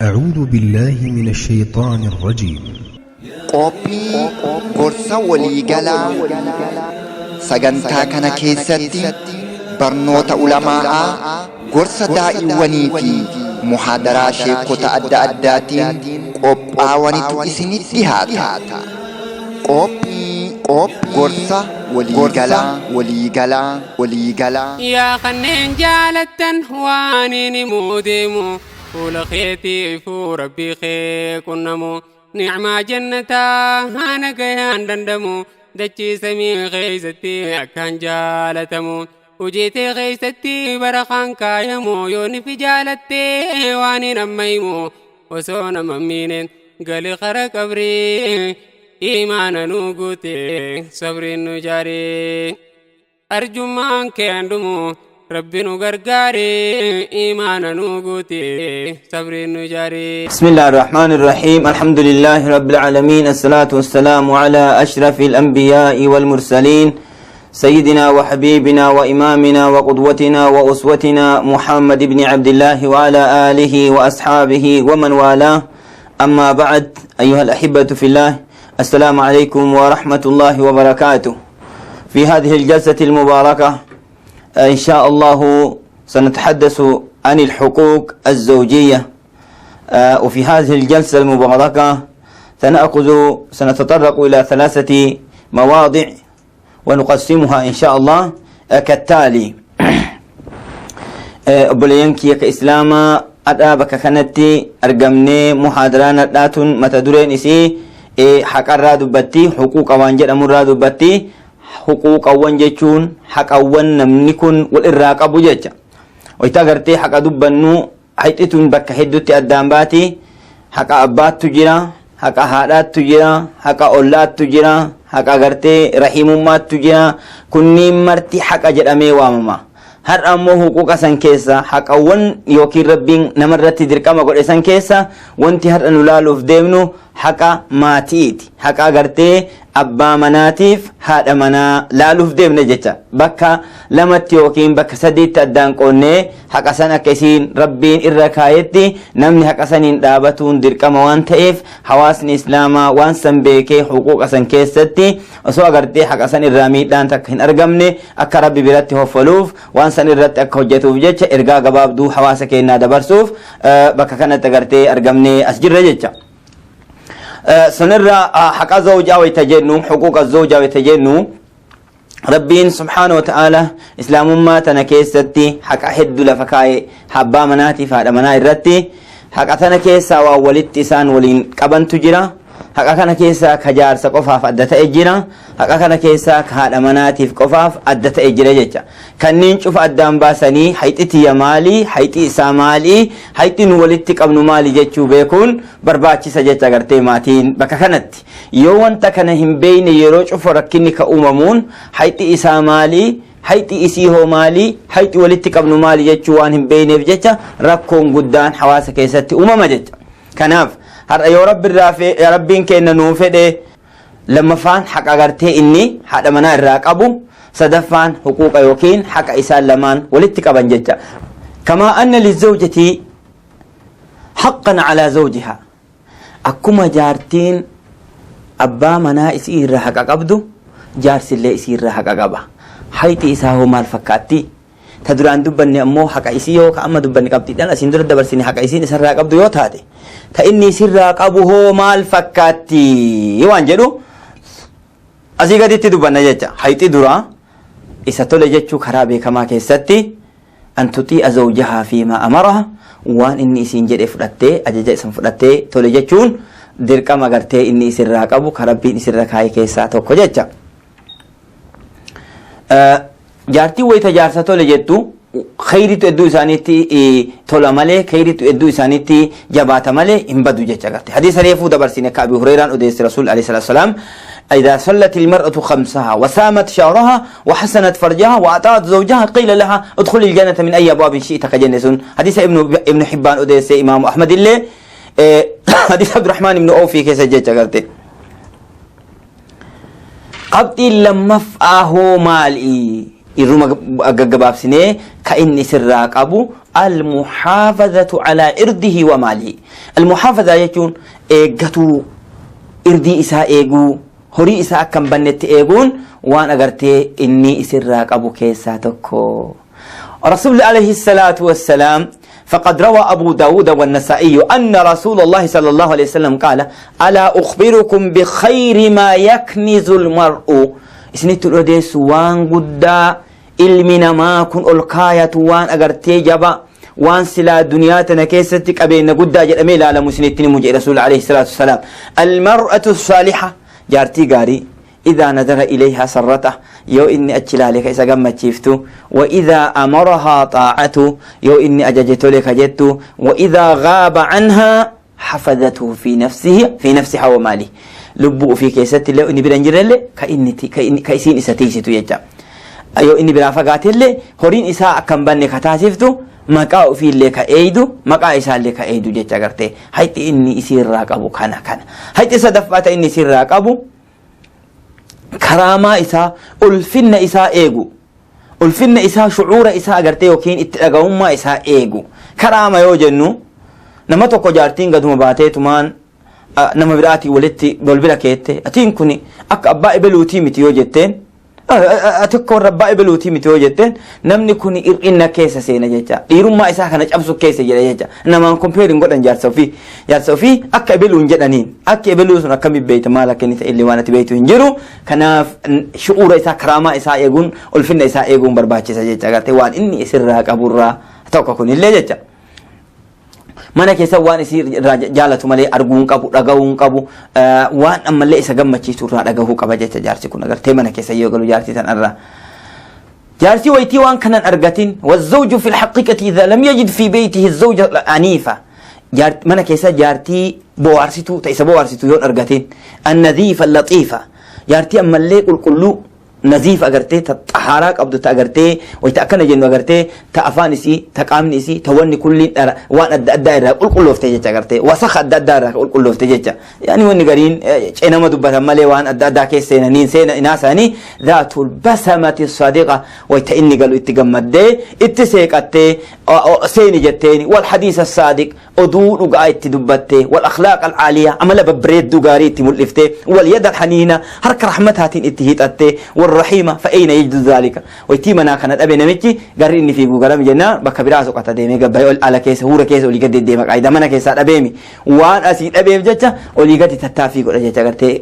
أعوذ بالله من الشيطان الرجيم. Qophii gorsa waliigalaa. Sagantaa kana keessatti barnoota ulamaa'aa, gorsa daa'iwwanii fi muhaadaraa sheekota adda addaatiin qophaawanitu isinitti dhihaata. Qophii gorsa waliigalaa, waliigalaa, waliigalaa. Yaa kanneen jaalattan, waan inni himuu deemu fuula keetiifuu rabbii kee qunnamu, nicmaa jannataa haana gayaan dandamu, dachii samii keeysatti akkaan jaalatamu, hojiitee keeysatti barakaan kaayamu, yoo nifi jaalattee waan hin amma himu, osoo nama miine gali kara qabrii, imaana nu guute, sabriin nu jaaree, arjummaan kee handumu, rabbi nu gargaare, imaana nu guute, sabriin nu jaaree. بسم الله الرحمن الرحيم. الحمد لله رب العالمين، الصلاة والسلام على أشرف الأنبياء والمرسلين، سيدنا وحبيبنا وإمامنا وقدوتنا وأسوتنا محمد بن عبد الله وعلى آله وأصحابه ومن والاه. أما بعد، أيها الأحبة في الله، السلام عليكم ورحمة الله وبركاته. في هذه الجلسة المباركة إن شاء الله سنتحدث عن الحقوق الزوجية. وفي هذه الجلسة المباركة سنتطرق إلى ثلاثة مواضع ونقسمها إن شاء الله كالتالي. Obboleeyyan kiyya ka islaamaa, adhaa bakka kanatti argamnee muhaadaraan adhaatun mata dureen isii haqarraa dubbatti, huquuqa waan jedhamurraa dubbatti. Huquuqawwan jechuun haqawwan namni kun wal irraa qabu jecha. Wayita agartee haqa dubbannu, hayxituun bakka hedduutti addaan baati. Haqa abbaattu jira, haqa haadhaattu jira, haqa ollaattu jira, haqa agartee rahimummaattu jira. Kunniin marti haqa jedhamee waamama. Har'a ammoo huquuqa san keessa, haqawwan yookiin Rabbiin namarratti dirqama godhe san keessa, wanti har'a nu laaluuf deemnu haqa maatiiti. Haqa agartee abbaa manaatiif haadha manaa laaluuf deemne jecha. Bakka lamatti yookiin bakka sadiitti addaan qoonnee, haqa san akka isiin Rabbiin irra kaayetti namni haqa saniin dhaabatuun dirqama waan ta'eef, hawaasni islaamaa waan san beekee, huquuqa san keessatti osoo agartee haqa san irraa miidhaan takka hin argamne akka Rabbi biratti hoffaluuf, waan san irratti akka hojjetuuf jecha, ergaa gabaabduu hawaasa keenyaa dabarsuuf bakka kanatti agartee argamnee as jirra jecha. Sanirra haqa zawjaa wayta jennu, huquuqa zawjaa wayta jennu, Rabbiin subhaana wa ta'ala islaamummaa tana keessatti haqa hedduu lafa kaa'e abbaa manaatiif haadha manaa irratti. Haqa tana keessaa waan walitti isaan waliin qabantu jira. Haqa kana keessaa ka jaarsa qofaaf adda ta'e jira. Haqa kana keessaa ka haadha manaatiif qofaaf adda ta'e jira jecha. Kanneen cufa addaan baasanii, hayxi tiyya maalii, hayxi isaa maalii, hayxi nu walitti qabnu maali jechuu beekuun barbaachisa jecha. Agartee maatiin bakka kanatti yoo wanta kana hin beeyne, yeroo cufa rakkinni ka uumamuun hayxi isaa maalii, hayxi isii hoo maalii, hayxi walitti qabnu maali jechuu waan hin beeyneef jecha, rakkoon guddaan hawaasa keessatti uumama jecha. Kanaaf har'a yoo Rabbiin kenna nuu fedhe, lammaffaan haqa agartee inni haadha manaa irraa qabu, sadaffaan huquuqa yookiin haqa isaan lamaan walitti qaban jecha. كما أن للزوجة حقا على زوجها, akkuma jaartiin abbaa manaa isii irraa haqa qabdu, jaarsillee isii irraa haqa qaba. Hayxi isaa hoo maal fakkaatti? Ta duraan dubbanne ammoo haqa isii yoo ka amma dubbanne qabxiidhaan asiin dura dabarsine haqa isiin isarraa qabdu yoo taate, ta inni isirraa qabu hoo maal fakkaatti waan jedhu asii gaditti dubbanna jecha. Hayxi duraa isa tole jechuu karaa beekamaa keessatti أن تطيع زوجها فيما أمرها, waan inni isiin jedhe fudhattee, ajaja isan fudhattee tole jechuun dirqama gartee inni isirraa qabu ka Rabbiin isirra kaa'e keessaa tokko jecha. Jaartiin wayita jaarsa tole jettu, khayritu hedduu isaaniitti tola malee, khayritu hedduu isaaniitti jabaata malee hin badu jecha garte. Hadiisa reefuu dabarsine ka Abi Hurayraan odeesse, Rasuul alayhi salaatu salaam, إذا صلت المرأة خمسها وصامت شهرها وحصنت فرجها وأطاعت زوجها قيل لها ادخلي الجنة من أي أبواب شئت كجنة. حديث ابن حبان أديس، إمام أحمد اللي حديث عبد الرحمن بن أوف كيس جيتش قلت. Qabxiin lammaffaa hoo maali? Irruma gaggabaabsinee ka inni sirraa qabu almuhaafazatu alaa irdihi wa maalihi. Almuhaafaza jechuun eeggatuu, irdii isaa eeguu, horii isaa akka hin bannetti eeguun waan agartee inni isirraa qabu keessaa tokko. رسول عليه الصلاة والسلام فقد روى أبو داود والنسائي أن رسول الله صلى الله عليه وسلم قال ألا أخبركم بخير ما يكنز المرء إسنت الأديس وان قدا ilmi namaa kun ol kaayatu waan agartee jaba waan silaa duniyaa tana keessatti qabeenya guddaa jedhamee ilaalamu isinitti himu jedhe rasuul alayhi salaatu wasalaam. Almar'atu saaliha, jaartii gaarii, إذا نظر إليها سرته, يو إني أتشلالك إذا قمت وإذا أمرها طاعته, يو إني أججت لك جدت، وإذا غاب عنها حفظته في نفسه في نفسها وماله. لبؤ في كيست لو إني برنجر كإني كإسين إساتيستو يجا yoo inni biraa fagaatellee horiin isaa akka hin banne ka taasiftu, maqaa ofiillee ka eeydu, maqaa isaallee ka eeydu jecha agartee. Hayxi inni isiirraa qabu kana. Kana hayxi sadaffaa ta inni isiirraa qabu karaamaa isaa, ulfinna isaa eegu, ulfinna isaa, shucuura isaa agartee yookiin itti dhaga'ummaa isaa eegu. Karaama yoo jennu, nama tokko jaartiin gaduma baateetumaan nama biraatii walitti wal bira keette, atiin kun akka abbaa ebeluutii miti yoo jetteen, ati akka warra abbaa ebeluutii miti yoo jetteen, namni kun hir'inna keessa seena jecha, dhiirummaa isaa kana cabsu keessa jedha jecha. Namaan compare hin godhan jaarsa ofii. Jaarsa ofii akka ebeluu hin jedhaniin. Akka ebeluu sun akkami beeyta? Maal akka inni ta'e illee waan ati beeytu hin jiru. Kanaaf shu'uura isaa, karaamaa isaa eeguun, ulfinna isaa eeguun barbaachisa jecha agartee, waan inni isirraa qaburraa tokko kunillee jecha. Mana keessa waan isii irraa jaalatu malee arguu hin qabu, dhagahuu hin qabu, waan ammallee isa gammachiisu irraa dhagahuu qaba jecha jaarsi kun agartee mana keessa yoo galu jaartii tan irraa. Jaarsi waytii waan kanan argatin, والزوج في الحقيقة إذا لم يجد في بيته الزوجة الأنيسة, mana keessa jaartii bohaarsituu ta isa bohaarsitu yoon argatin, النظيفة اللطيفة, jaartii ammallee qulqulluu, naziif agartee, ta xahaaraa qabdu, ta agartee wayta akkana jennu agartee ta afaan isii, ta qaamni isii, ta wanni kulliin dhara waan adda addaa irraa qulqulloofte jecha agartee, wasakha adda addaa irraa qulqulloofte jecha. Yaani wanni gariin ceenama dubbatan malee waan adda addaa keessa seenanii seena inaasaanii. ذات البسمة الصادقة, wayta inni galu itti gammaddee itti seeqattee seeni jetteeni, والحديث الصادق, oduu dhugaa itti dubbattee, والأخلاق العالية, amala babbareedduu gaarii itti mul'iftee, واليد الحنينة, harka rahmataatiin itti hiixattee, والرحيمة. فأين يجد ذلك? Waytii manaa kana dhabe namichi garri inni fiigu garam jennaan bakka biraa soqata, deemee gabbayee ol ala keessa huura keessa olii gadi deema. Qaayidaa mana keessaa dhabeemi waan asii dhabeef jecha olii gadi tattaaffii godha jecha agartee,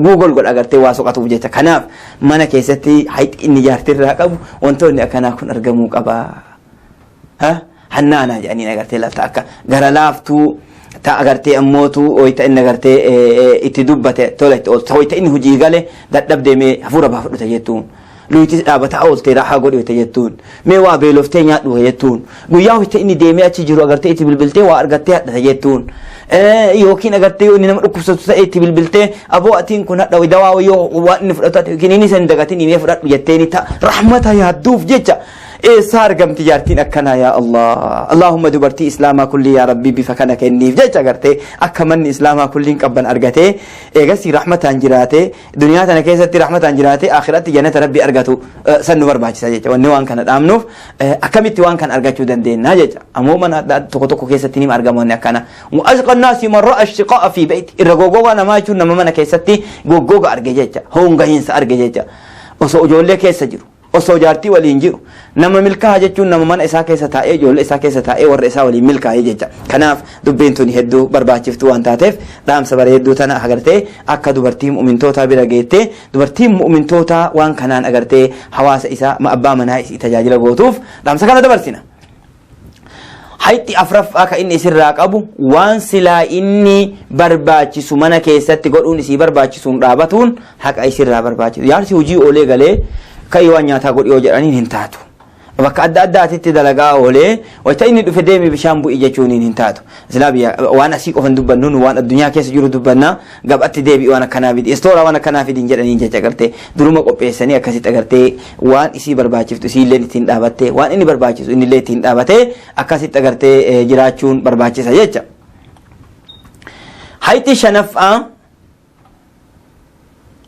Google godha agartee waa soqatuuf jecha. Kanaaf mana keessatti hayxi inni jaartirraa qabu wantoonni akkanaa kun argamuu qaba. Hannaanaa jedhaniin agartee lafta akka gara laaftuu ta agartee ammootu wayita inni agartee itti dubbate tola itti ooltu, wayita inni hojii gale dadhabdeemee hafuura baafadhuta jettuun, luyiti dhaabataa ooltee raahaa godhu jettuun, mee waa beeloftee nyaadhu jettuun, guyyaa wayita inni deemee achi jiru agartee itti bilbiltee waa argattee hadhata jettuun, yookiin agartee yoo inni nama dhukkubsatu ta'e itti bilbiltee aboo atiin kun hadha dawaa yoo waan inni fudhatu yookiin inni san dagatin himee fudhadhu jetteeni ta rahmata yaadduuf jecha. Eessaa argamti jaartiin akkanaa? Yaa Allah, Allahumma dubartii islaamaa kulli yaa Rabbii bifa kana kenniif jecha agartee, akka manni islaamaa kulliin qabban argatee eegasii rahmataan jiraatee, duniyaa tana keessatti rahmataan jiraatee akhiratti jannata Rabbii argatu san nu barbaachisa jecha. Wanni waan kana dhaamnuuf akkamitti waan kana argachuu dandeenya jecha. Ammoo mana tokko tokko keessatti ni argama wanni akkana. وأشقى الناس من رأى الشقاء في بيت, irra goggogaa namaa jechuun nama mana keessatti goggoga arge jecha, hongahiinsa arge jecha, osoo ijoollee keessa jiru, osoo jaartii waliin jiru. Nama milkaa'aa jechuun nama mana isaa keessa taa'ee, ijoollee isaa keessa taa'ee, warra isaa waliin milkaa'ee jecha. Kanaaf dubbiin tuni hedduu barbaachiftuu waan taateef dhaamsa bareedduu tana agartee akka dubartii mu'mintootaa bira geettee, dubartiin mu'mintootaa waan kanaan agartee hawaasa isaa, abbaa manaa isii tajaajila gootuuf dhaamsa kana dabarsina. Hayxi afraffaa ka inni isirraa qabu waan silaa inni barbaachisu mana keessatti godhuun isii barbaachisuun dhaabatuun haqa isirraa barbaachisu. Jaarsi hojii oolee galee ka'ii waan nyaataa godhi yoo jedhaniin hin taatu. Bakka adda addaatitti dalagaa oolee wayita inni dhufe deemi bishaan bu'i jechuun hin taatu. Silaa biyya waan asii qofan dubbannu, nu waan addunyaa keessa jiru dubbanna. Gabatti deebi'i waan akkanaa fidi, istoora waan akkanaa fidi hin jedhaniin jecha agartee. Duruma qopheessanii akkasitti agartee waan isii barbaachiftu isiillee ittiin dhaabattee, waan inni barbaachisu innillee ittiin dhaabatee akkasitti agartee jiraachuun barbaachisa jecha. Hayxi shanaffaa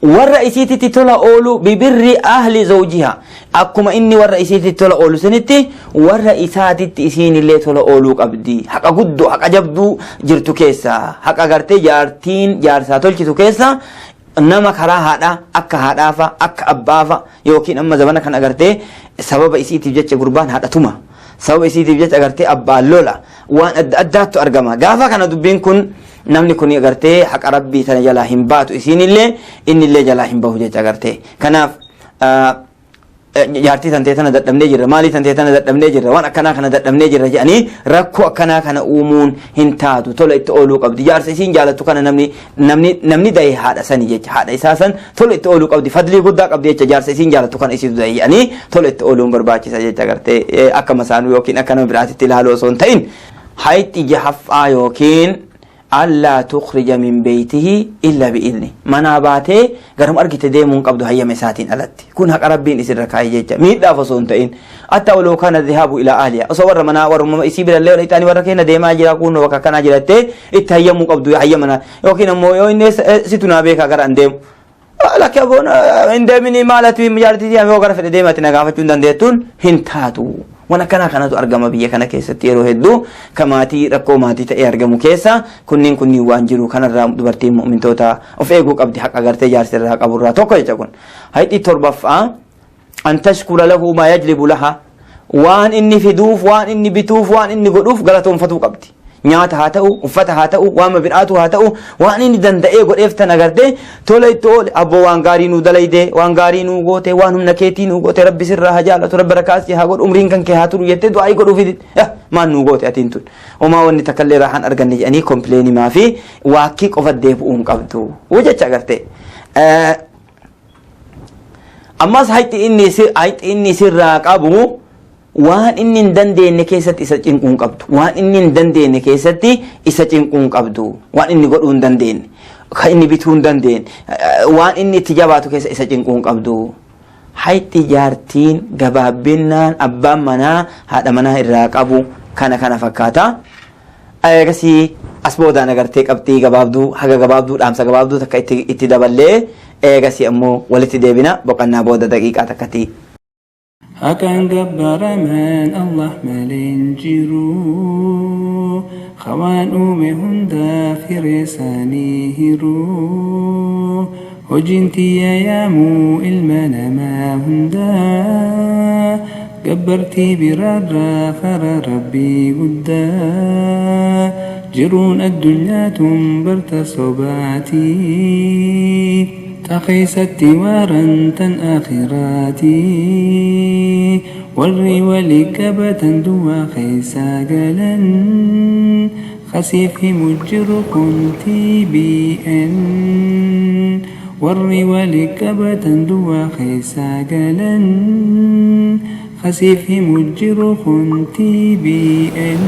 Warra isiititti tola oolu, bibirri ahli zawjiha, akkuma inni warra isiititti tola oolu sanitti warra isaatitti isiinillee tola ooluu qabdi. Haqa guddoo, haqa jabduu jirtu keessa, haqa gartee jaartiin jaarsaa tolchitu keessa, nama karaa haadhaa akka haadhaafa, akka abbaafa, yookiin amma zamana kan agartee sababa isiitiif jecha gurbaan haadhatuma, sababa isiitiif jecha agartee abbaan lola, waan adda addaattu argama. Gaafa kana dubbiin kun, namni kun agartee haqa Rabbii tana jalaa hin baatu, isiinillee innillee jalaa hin bahu jecha agartee. Kanaaf jaartii tantee tana dadhabnee jirra, maalii tantee tana dadhabnee jirra, waan akkanaa kana dadhabnee jirra jedhanii rakkoo akkanaa kana uumuun hin taatu. Tola itti ooluu qabdi jaarsa isiin jaalattu kana. Namni dahe haadha sani jecha, haadha isaa san tola itti ooluu qabdi. Fadlii guddaa qabdi jecha. Jaarsa isiin jaalattu kana isiitu dahe jedhanii tola itti ooluun barbaachisa jecha agartee, akka masaanuu yookiin akka nama biraatitti ilaaluu osoo hin ta'in. Hayxi jahaffaa yookiin allaa tukhrija min beeytihi illa bi'idni. Manaa baatee garum argite deemuu hin qabdu hayyama isaatiin alatti. Kun haqa Rabbiin isirra kaa'e jecha, miidhaaf osoo hin ta'in. Hatta waloo kana dhihaabu ilaa ahliha, osoo warra manaa warra isii birallee wal ixaanii warra keenya deemaa jira, kun bakka akkanaa jirattee itti hayyamuu qabdu hayyama na, yookiin ammoo yoo inni situ naa beekaa gara an deemu, lakki aboon hin deemini, maalati jaartii yoo gara fedhe deemati na gaafachuu hin dandeettuun hin taatu. Waan akkanaa kanatu argama biyya kana keessatti yeroo hedduu, ka maatii rakkoo maatii ta'ee argamu keessa kunniin waan jiru kanarraa dubartiin mu'mintoota of eeguu qabdi, haqa gartee jaarsi irraa qaburraa tokko jecha kun. Hayxii torbaffaa, an tashkura lahu maa yajlibu laha, waan inni fiduuf, waan inni bituuf, waan inni godhuuf galatoonfatuu qabdi. Nyaata haa ta'u, uffata haa ta'u, waan biraatu haa ta'u, waan inni danda'ee godheef tana gartee tola itti oole. Abboo, waan gaarii nuu dalayde, waan gaarii nuu goote, waan humna keetii nuu goote, Rabbi sirraa haa jaalatu, Rabbi rakaas haa godhu, umriin kan kee haa turu jettee du'aa godhuuf. Maal nuu goote atiin tun, homaa wanni takka illee raahaan arganne jedhanii complain fi waakkii qofa deebi'uu hin qabdu jecha agartee. Ammas hayxi inni sirraa qabu, waan inni hin dandeenye keessatti isa cinquu hin qabdu. Waan inni hin dandeenye keessatti isa cinquu hin qabdu. Waan inni godhuu hin dandeenye, kan inni bituu hin dandeenye, waan inni itti jabaatu keessa isa cinquu hin qabdu. Hayxi jaartiin gabaabbinnaan abbaan manaa haadha manaa irraa qabu kana fakkaata. Eegasii as boodaan agartee qabxii gabaabduu, haga gabaabduu, dhaamsa gabaabduu takka itti daballee, eegasii ammoo walitti deebina boqonnaa booda daqiiqaa takkatti. Haqaan gabbaramaan Allah malee hin jiru. Hawaan uume hundaaf hiree isaanii hiru. Hojiin tiyya yaamuu ilma namaa hundaa, gabbartii biraarraa karaa Rabbii guddaa. Jiruun addunyaatun barta sobaatii, ta keessatti waaran tan akhiraatii. Warri walii qabatan duwwaa keessaa galan, kasiif himu jiru kun TBN. Warri walii qabatan duwwaa keessaa galan, kasiif himu jiru kun TBN.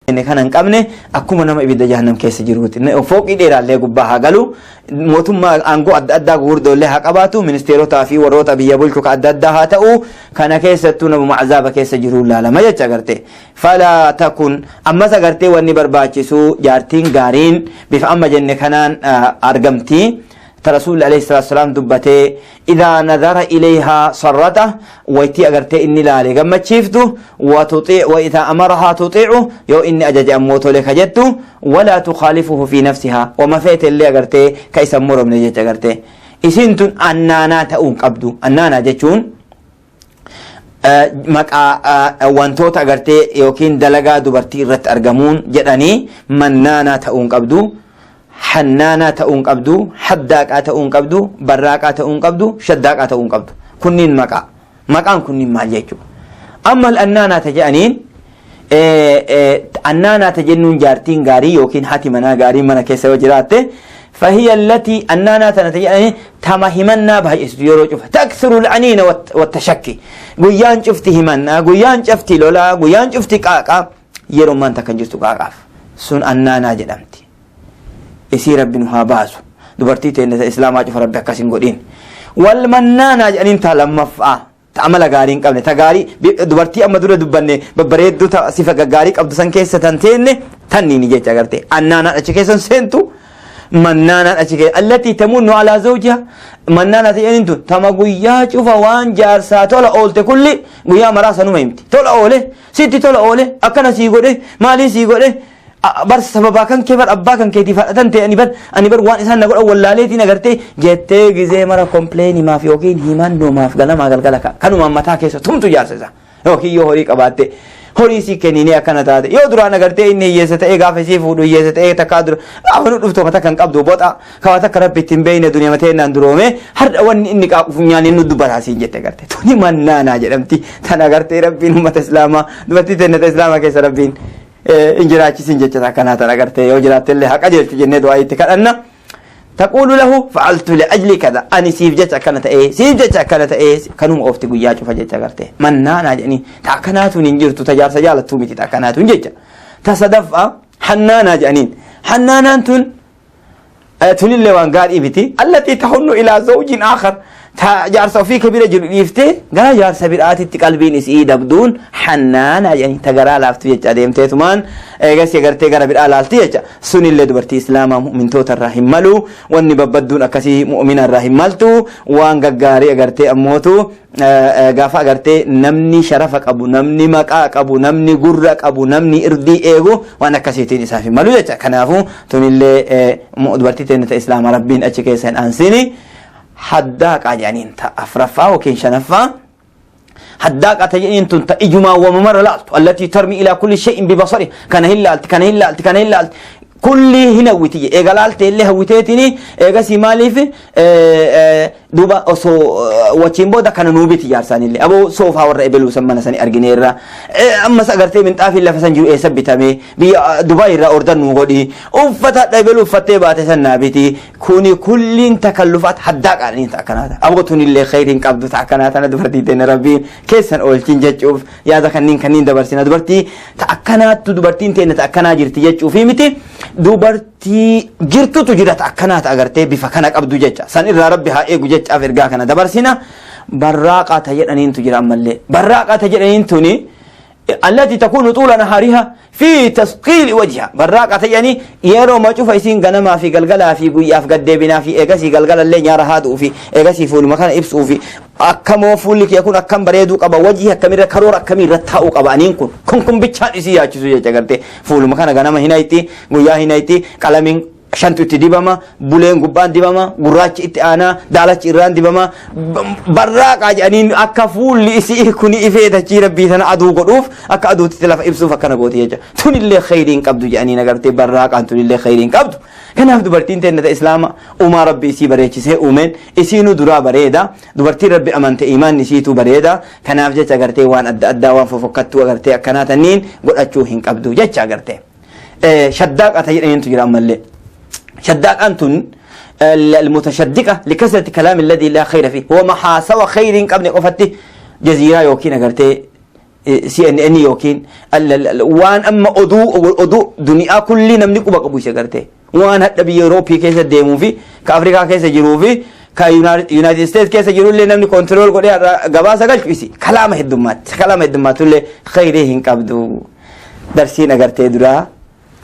Inni kana hin qabne akkuma nama ibidda jahannam keessa jiruuti. Fooqii dheeraallee gubbaa haa galu, mootummaa aangoo adda addaa gurguddoollee haa qabaatu, ministeerotaa fi warroota biyya bulchu ka adda addaa haa ta'u, kana keessattuu namuma azaaba keessa jiru laalama jecha agartee. Falaa takun ammas agartee wanni barbaachisu, jaartiin gaariin bifa amma jenne kanaan argamti. Ta Rasuulli alayhi salaatu salaam dubbatee, idaa nadara ilayhaa sarrata, waytii agartee inni laale gammachiiftu, wa idaa amarahaa tuxiicu, yoo inni ajaje ammoo tole ka jettu, walaa tukhaalifuhu fi nafsihaa, wama feete illee agartee ka isa moromne jecha agartee. Isiin tun annaanaa ta'uu hin qabdu. Annaanaa jechuun maqaa wantoota agartee yookiin dalagaa dubartii irratti argamuun jedhanii, mannaanaa ta'uu hin qabdu, hannaanaa ta'uu hin qabdu, haddaaqaa ta'uu hin qabdu, barraaqaa ta'uu hin qabdu, shaddaaqaa ta'uu hin qabdu. Kunniin maqaa. Maqaan kunniin maal jechuudha? Amma annaanaa ta jedhaniin, annaanaa ta jennuun, jaartiin gaarii yookiin haati manaa gaarii mana keessa yoo jiraatte, فهي التي أنانا تنتجعني تما همنا baay'istu yeroo cufa، تكثر العنين والتشكي، guyyaan cufti himannaa, guyyaan cufti lolaa, guyyaan cufti qaaqaa, yeroo maan takkan jirtu qaaqaaf, sun annaanaa jedhamti. Isii Rabbi nu haa baasu. Dubartii teenne islaamaa cufa Rabbi akkas hin godhin. Wal mannaanaa jedhaniin ta lammaffaa, ta amala gaarii hin qabne, ta gaarii dubartii amma dura dubbanne babbareedduu, ta sifa gaggaarii qabdu san keessa tan teenne. Tanniini jecha gartee annaanaan achi keessan seentu, mannaanaan achi keessa allatii tamunnu alaa zawjiha. Mannaanaa ta'een tun tama guyyaa cufa waan jaarsaa tola oolte, kulli guyyaa maraa sanuma himti. Tola oole, sitti tola oole, akkana sii godhe, maalii sii godhe, bar sababaa kan kee, bar abbaa kan keetiif haadhatan ta'e, ani bar waan isaan na godhan wallaaleetiin agartee jettee gizee mara complain himaaf yookiin himannoomaaf ganamaa galgala kanumaan mataa keessa tumtu jaarsa isaa. Yookiin yoo horii qabaatte horii sii kenninee akkana taate, yoo duraan agartee inni hiyyeessa ta'ee gaafa isii fuudhu hiyyeessa ta'ee, takkaa dura gaafa nu dhuftu takka hin qabdu, boxa kawa takka rabbi ittiin beeyne, duniyaa matee duroome, har'a wanni inni qaaqu funyaan inni dubbataa siin jette agarte. Tuni mannaanaa jedhamti. Tan agartee rabbiin ummata islaamaa, dubartii tennata islaamaa keessa rabbiin hin jiraachisin jecha akkanaa tan agartee yoo jiraatte illee haqa jechu jennee du'aa itti kadhanna. تقول له فعلت لأجل كذا، أني siif jecha akkana ta'ee, siif jecha akkana ta'ee, kanuma oofti guyyaa cufa jecha garte. Mannaanaa jedhanii ta akkanaatuun hin jirtu, ta jaarsa jaalattuu miti ta akkanaatuun jecha. Ta sadaffaa hannaanaa jedhaniin. Hannaanaan tun tunillee waan gaarii miti. التي تحن إلى زوج آخر، ta jaarsa ofii ka bira jiru dhiiftee gara jaarsa biraatitti qalbiin isii dabduun hannaanaa jedhanii. Ta garaa laaftu jecha, adeemteetumaan eegas agartee gara biraa laalti jecha. Sunillee dubartii islaamaa mu'mintoota irraa hin malu. Wanni babbadduun akkasii mu'mina irraa hin maltu. Waan gaggaarii agartee ammootu gaafa agartee namni sharafa qabu, namni maqaa qabu, namni gurra qabu, namni irdii eegu waan akkasiitiin isaaf hin malu jecha. Kanaafuu tunillee dubartii teennata islaamaa rabbiin achi keessa hin aansini. Haddaaqa jedhaniin ta afraffaa yookiin shanaffaa. Haddaaqa ta jedhaniin tun ta ijumaan wamamara laaltu، التي ترمي إلى كل شيء ببصره. Kana hin laalti, kana hin laalti, kana hin laalti, kulli hin hawwiti. Eega laalte illee hawwiteetini eegasii maaliif duuba osoo wachiin booda kana nuu biti jaarsaanillee aboo soofaa warra ebeluu san mana sani argineerra, ammas agartee minxaafiin lafa san jiru eessa bitame, biyya Dubaay irraa order nuu godhi, uffata hadha ebeluu uffattee baate san naa biti. Kuni kulliin takallufaat haddaa qaadhanii ta akkanaata. Aboo tunillee khayriin qabdu ta akkanaa tana dubartii teenya rabbiin keessan oolchin jechuuf yaada kanniin dabarsina. Dubartii ta akkanaattu, dubartiin teenya ta akkanaa jirti jechuufi miti, dubartii jirtutu jira ta akkanaa ta agartee bifa kana qabdu jecha. San irraa rabbi haa eegu jechaaf ergaa kana dabarsina. Barraaqaa ta jedhaniintu jira ammallee. Barraaqaa ta jedhaniin tuni التي تكون طول نهارها في تصقيل وجهها. براقة يعني yeroo ma cufa isiin ganamaa fi galgalaa fi guyyaaf gaddeebinaa fi eegasii galgalallee nyaara haaduu fi eegasii fuuluma kana ibsuu fi akkamoo fuulli kee kun akkam bareeduu qaba, wajii akkamiirra, karoora akkamiirra taa'uu qaba, aniin kun bichaan isii yaachisu jecha gartee. Fuuluma kana ganama hin hayti, guyyaa hin hayti, qalamiin shantu itti dibama, buleen gubbaan dibama, gurraachi itti aanaa, daalachi irraan dibama. Barraaqaa jedhaniin akka fuulli isii kun ifee dachii rabbii tana aduu godhuuf, akka aduutti lafa ibsuuf akkana gooti jecha. Tunillee khayriin qabdu jedhaniin agartee. Barraaqaan tunillee khayriin qabdu. Kanaaf dubartiin teennata islaama uumaa rabbi isii bareechisee uumeen isiinuu duraa bareeda. Dubartiin rabbi amante imaanni isiituu bareeda. Kanaaf jecha agartee waan adda addaa, waan fofokkattuu agartee akkanaa tanniin godhachuu hin qabdu jecha agartee. Shaddaaqata jedhaniintu jira ammallee. Shaddaaqaan tun المتشدقة لكثرة كلام الذي لا خير فيه، هو محاسوة خير قبل قفتي جزيرة يوكين أغرتي CNN yookiin waan amma oduu duniyaa kulli namni quba qabu isa garte, waan hadha biyya Eurooppii keessa deemuu fi ka Afrikaa keessa jiruu fi ka United States keessa jirullee namni control godhee gabaasa galchu isi kalaama heddummaatti. Kalaama heddummaatullee khayrii hin qabdu. Darsiin agartee duraa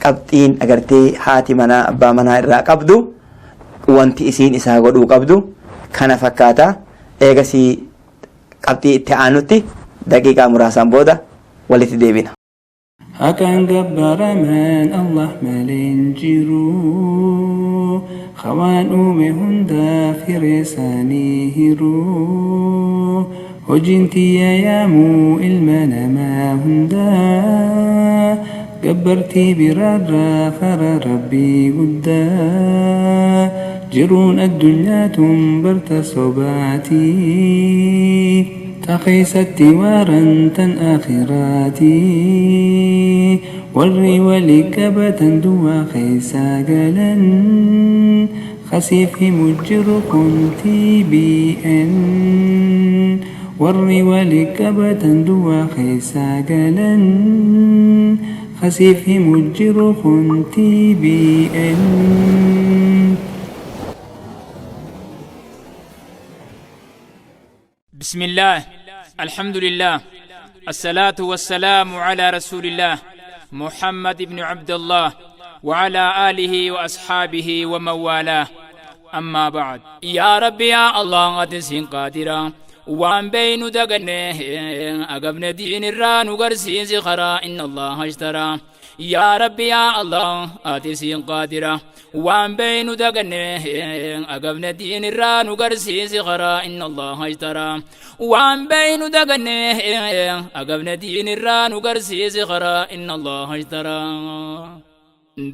qabxiin agartee haati manaa abbaa manaa irraa qabdu, wanti isiin isaa godhuu qabdu kana fakkaata. Eegasii qabxii itti aanutti daqiiqaa muraasaan booda walitti deebina. Haqaan gabbaramaan Allah malee hin jiru. Hawaan uume hundaaf hiree isaanii hiru. Hojiin tiyya yaamuu ilma namaa hundaa. Gabbartii biraarraa fara rabbii guddaa. Jiruun addunyaa tun barta sobaatii. Ta keessatti waaran tan akhiraatii. Warri walii qabatan duwwaa keessaa galan. Khasiif himu jiru kun TBN. Warri walii qabatan duwwaa keessaa galan. Khasiif himu jiru kun TBN. بسم الله، الحمد لله، الصلاة والسلام على رسول الله. محمد بن عبد الله وعلى آله وأصحابه ومن والاه. أما بعد، يا ربي يا الله أتسين قادرا وان بين دقنه أقبن دين الران وقرسين خرا إن الله اشترى. يا ربي يا الله أتسين قادرا وان بين دقنه أقبن دين الران وقرسين خرا إن الله اشترى. وان بين دقنه أقبن دين الران وقرسين خرا إن الله اشترى.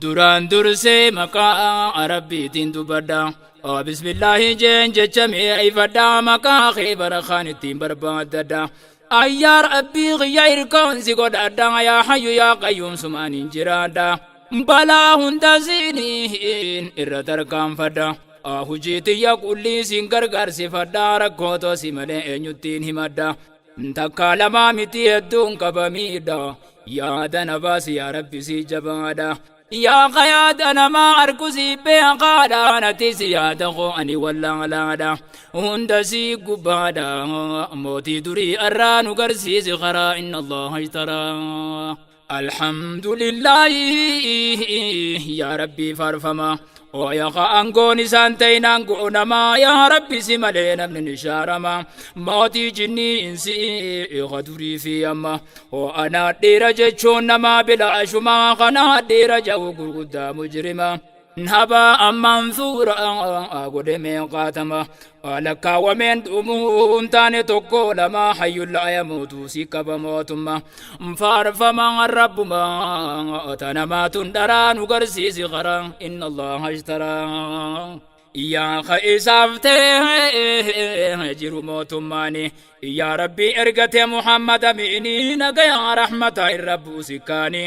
duraan dursee maqaa rabbiitiin dubbadha. Bismillaahi jeen jecha mi'eeffadha, maqaa kee barakaan ittiin barbaaddadha. Ayyaa rabbii qiyya hirkoon si godhadha, yaa hayyu yaa qayyuum sumaaniin jiraadha. Balaa hunda siiniin irra tarkaanfadha. Hujii tiyya qullii siin gargaarsifadha, rakkoo toosi malee eenyuttiin himadha. Takkaa lamaa miti hedduun qabamiidha. Yaada na baasi yaa rabbi si jabaadha. Yaa qayaada namaa arkusii beekaadha, natis yaada koo ani wallaalaadha. Hunda sii gubbaadha, mootii durii arraa nu garsiisi karaa inna allaha ishtaraa. Alhamdulillahi yaa rabbii faarfama. Ooyaqa aangoon isaan ta'in aangoo namaa, yaa rabbi si malee namni ni shaarama. Mootii jinnii insi iqa durii fi amma. Oo anaa dhiira jechuun namaa bilaashumaa, kanaa dhiira ja'u gurguddaa mujrima. Naba ammaan suura godhe meeqaatama. Lakkaawwameen dhumuun taane tokko lama, hayyuun laa yamuutu si qaba mootummaa. Faarfama rabbuma tanamaatun dharaa nu garsiisi karaa inna allaha ishtaraa. Yaa isaaf ta'e jiru mootummaani, yaa rabbi ergate Muhammad amiini, nagaya rahmata irra buusikaani,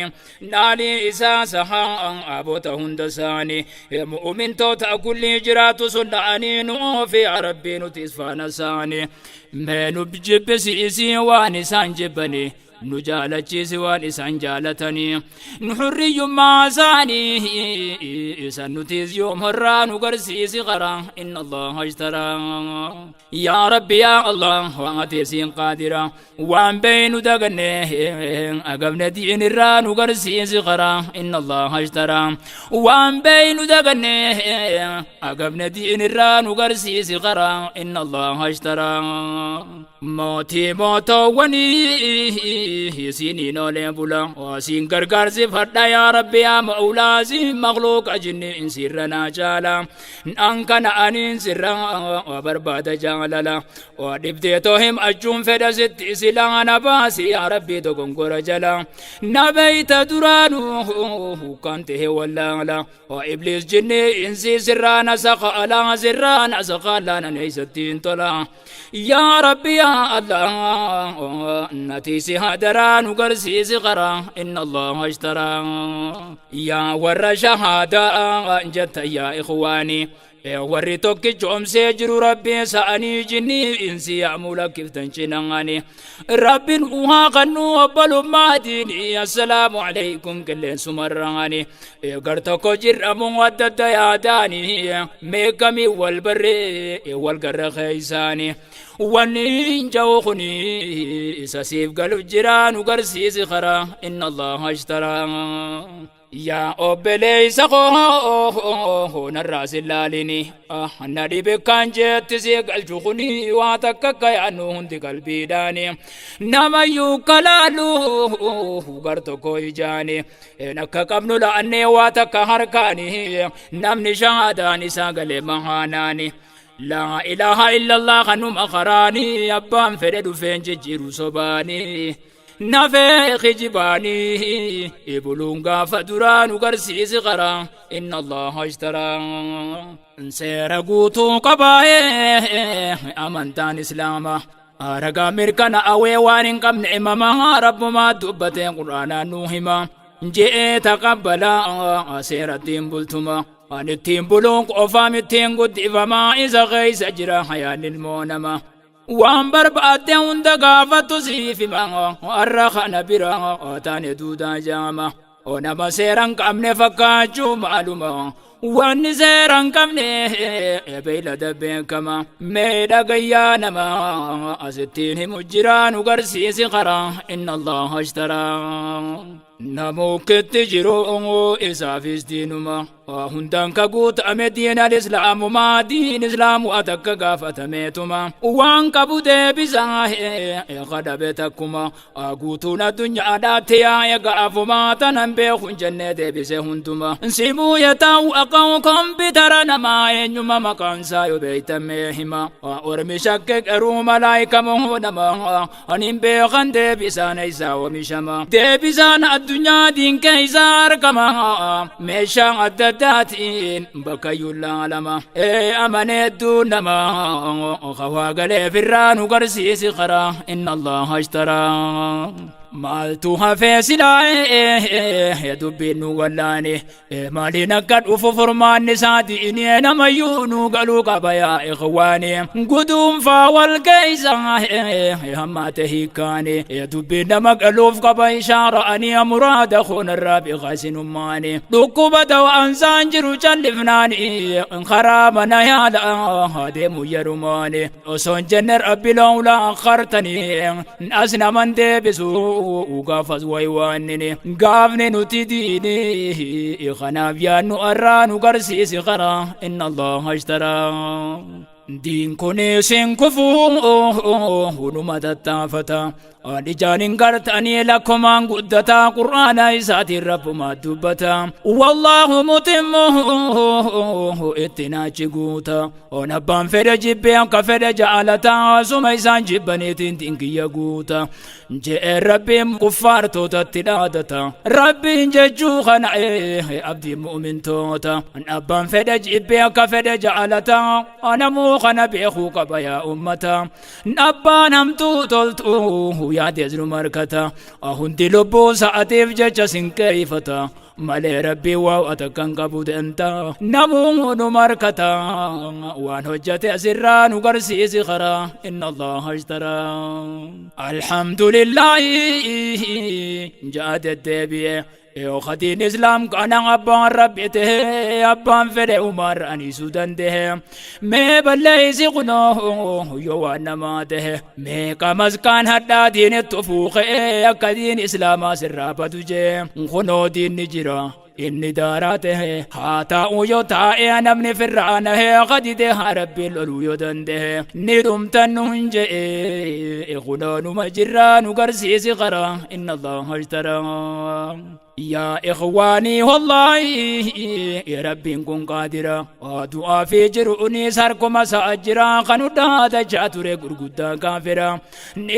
naalii isaa sahaa aboota hunda isaani, mu'umintoota kulli jiraatu sunna'anii, nuufi yaa rabbi nuti isfaana isaani. Mee nu jibbisiisii waan isaan jibbanii, nu jaalachiisi waan isaan jaalatanii, nu hurriyyummaa isaanii isan nutis yoom horraa nu garsiisi karaa inna allaha ishtaraa. Yaa rabbi yaa allah waan ati siin qaadira, waan beeynu daganne agabne diin irraa nu garsiisi karaa inna allaha ishtaraa. Waan beeynu daganne agabne diin irraa nu garsiisi karaa inna allaha ishtaraa. Mootii mootoowwanii isiniin oolee bula, siin gargaarsifadha yaa rabbi yaa maulaa, siin makluuqa jinni insirra naa caala. An kana aniin sirra barbaada jaalala, dhibdee too himachuun fedha sitti silaa, na baasi yaa rabbi dogongora jala. Na beeyta duraanuu kan ta'e wallaala, ibliis jinni insi sirraa na saqala, sirraa na saqala nan eeysattiin tola. Yaa rabbi yaa allah natiisi hadaraa nu garsiisi karaa inna allaha ishtaraa. Yaa warra shahaadaa jetta yaa ikhwaani, warri tokkichoomsee jiru rabbiin sa'anii, jinnii insi yaamuu lakkiftan cinangani, rabbiin uhaa kannuu obbolummaa diinii. Assalaamu alaykum qilleensumarraani gar tokko jirramu adda adda yaadaani, meeqamii wal barree wal garra keeysaani. Wanni hin ja'u kuni isa siif galu jira, nu garsiisi karaa inna allaha ishtaraa. Yaa obboleessa koo narraa si laalini, na dhibe kan jeetti si galchu kuni, waa takka akka yaannu hundi qalbiidhaani, namayyuu kalaalu gar tokko ijaani akka qabnu la'annee waa takka harkaani, namni shahaadaan isaa galee mahaanaani. Laa ilaaha illallah kanuma karaani, abbaan fedhe dhufeen jijjiiru sobaani. Nafee kijibaanii ibuluun gaafa duraa nu garsiisi karaa inna allaha ishtaraa. Seera guutuu qabaa'ee amantaan islaama, ragaa mirkana awee waan hin qabne imamaa, rabbumaa dubbateen qur'aanaan nuu hima je'ee taqabbalaa seerattiin bultuma. Waan ittiin buluun qofaam ittiin guddifamaa, isa keessa jira hayaan ilmoo nama. Waan barbaadde hunda gaafattu siif hima, har'a kana bira taane duudaa jaama. Nama seera hin qabne fakkaachuu maaluma. Wanni seera hin qabne beeylada beekama. Mee dhagayyaa nama asittiin himu jira nu garsiisi karaa inna Allaha ashtaraa. Namukkitti jiru isaafis diinuma hundaan ka guutame diin al-islaamumaa diin islaamu atakka gaafatameetuma waan qabu deebisaa kadhabe takkuma guutuun addunyaadhaatti yaa'e gaafumaa tanan beeku hin jennee deebise hunduma simuu yataa'u aqa'u kompiitara namaa eenyuma maqaansaa yoo beeytamee hima ormi shakke garuu malaayika moo nama anin beekan deebisaan isaa oomishama deebisaan addunyaa diin keessa argama meeshaa adda addaatiin bakka iyyuu laalama ee amaneedduu nama hawaa galeef irraa nu garsiisi karaa inna allaha ashtaraa maaltu hafee silaa dubbiin nu wallaane maaliin akka dhufu furmaanni isaa diinii namayyuu nu galuu qaba yaa ikhwaani guduunfaa wal keessa hammaate hiikkaani dubbiin nama galuuf qaba ishaara'anii muraada koonarraa biqaasinummaani dhukkuba dawaansaan jiru callifnaani karaa mana yaala adeemu yerumaani osoon jenne rabbi lawlaa akhartanii as naman deebisu gaafas waywaannini gaafni nuti diinii kanaaf yaannu arraa nu garsiisi karaa inna allaha ashtaraa diin kun sin kufuu hunuma tattaafata ijaan hin gartanii lakkomaan guddataa qur'aana isaatiin rabbumaa dubbata wallaahu mutimmuhu itti naachi guuta on abbaan fedhe jibbee akka fedhe jaalataa suma isaan jibbaniitiin dinkiyya guuta je'e rabbiin kuffaartootatti dhaadata rabbiin jechuu kana abdii mu'mintoota abbaan fedhe jibbee akka fedhe jaalataa anamuu kana beekuu qaba yaa ummata abbaan hamtuu toltuu yaadees nu markata hundi lubbuu sa'atiif jecha sin qeeyfata malee rabbii waa atakkan qabu danta namuu nu markata waan hojjate asirraa nu garsiisi karaa inna allaha ashtaraa alhamdulillaahi ja'a deddeebi'e Khadiin islaam kana abbaan rabbi ta'e abbaan fedhe umar aniisuu danda'e mee balleessi kunoo yoo waan namaa ta'e mee qamaskaan hadhaa diinitti fuuqee akka diin islaamaa sirraa badu jee kunoo diinni jira inni daaraa ta'e haa taa'u yoo taa'e namni firraa nahee qadide haa rabbiin loluu yoo danda'e ni dhumtan nu hin je'e kunoo numa jirraa nu garsiisi karaa inna allaha ashtaraa yaa ikhwaanii wallaahi rabbiin kun qaadira du'aa fi jiruunis harkuma sa'a jira kan dhaadachaa ture gurguddaa kaafira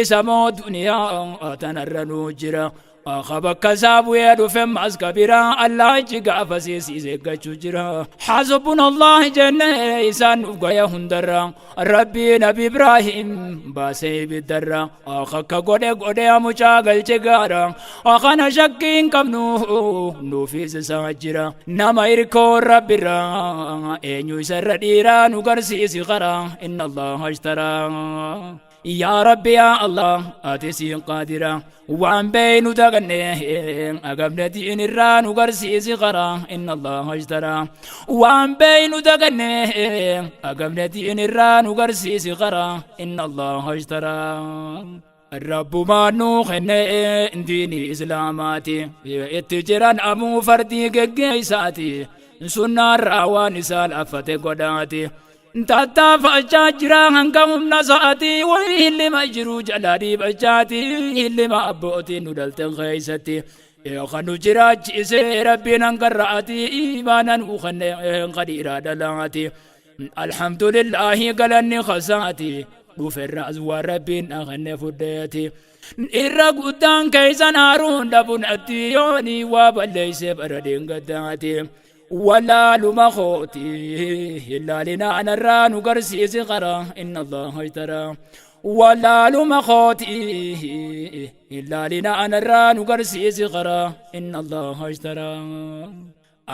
isa moo duniyaa tanarra nuu jira bakka isaa bu'ee dhufe maskabira allaachi gaafa siisiis eeggachuu jira hasbuna allah jenne isaan nuuf gaya hundarra rabbii nabi ibraahim baasee ibiddarra akka godhe godhe mucaa galche gaara kana shakkii hin qabnu nuufis isaa jira nama hirkoo rabbirra eenyu isarra dhiiraa nu garsiisi karaa inna allaha ashtaraa yaa rabbi yaa allah ati siin qaadira waan beeynu daganne agamne diin irraa nu garsiisi karaa inna allaha ashtaraa waan beeynu daganne agamne diin irraa nu garsiisi karaa inna allaha ashtaraa rabbumaan nuu kenne diinii islaamaati itti jiran amuu fardii geggeeysaati sunnaarraa waan isaa laaffate godhaati tattaafachaa jira hanga humna sa'aatii wayi hillima jiru jalaa dhiibachaati hillima abbootiin nu dhalten keeysatti kan nu jiraachise rabbiin hanga ra'aati imaana nu kenne qadiiraa dhalaati alhamdulillaahi galanni kasaati dhuferraas waan rabbiin dhaqanne fudheeti irra guddaan keeysan haaruun dhabunatti yoonii waa balleeyse bara dheengaddaati walaaluma kooti ilaalina anarraa nu garsiisi karaa inna allaha ishtaraa walaaluma kooti ilaalina anarraa nu garsiisi karaa inna allaha ishtaraa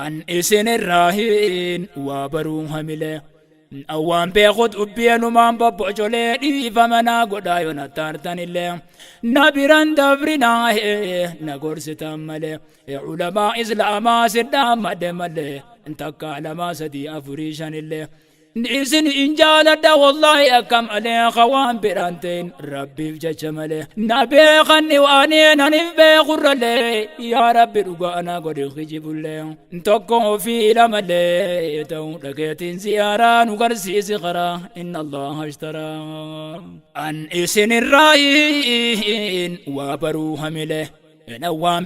an isin irraa hin waa baruu hamile Awwaan beeku dubbeenumaan bobbocolee dhiifama naa godhaa yoo na taartanillee na biran dabrinaa na gorsitan malee ulamaa islaamaa sidhaan madde malee Takka, lama, sadii, afurii, shanillee isin in jaaladha wallaahi akkam alee waan biraan ta'in Rabbiif jecha malee na beekanni waaniin anin beekurrallee. Yaa Rabbi, dhugaa ana godhi, kijibullee tokko ofii lamallee ta'uu dhageetiin ziyaaraa nu garsiisi karaa. Inna Allaha ashtaraa an isin irraayin waa baruu hamile waan.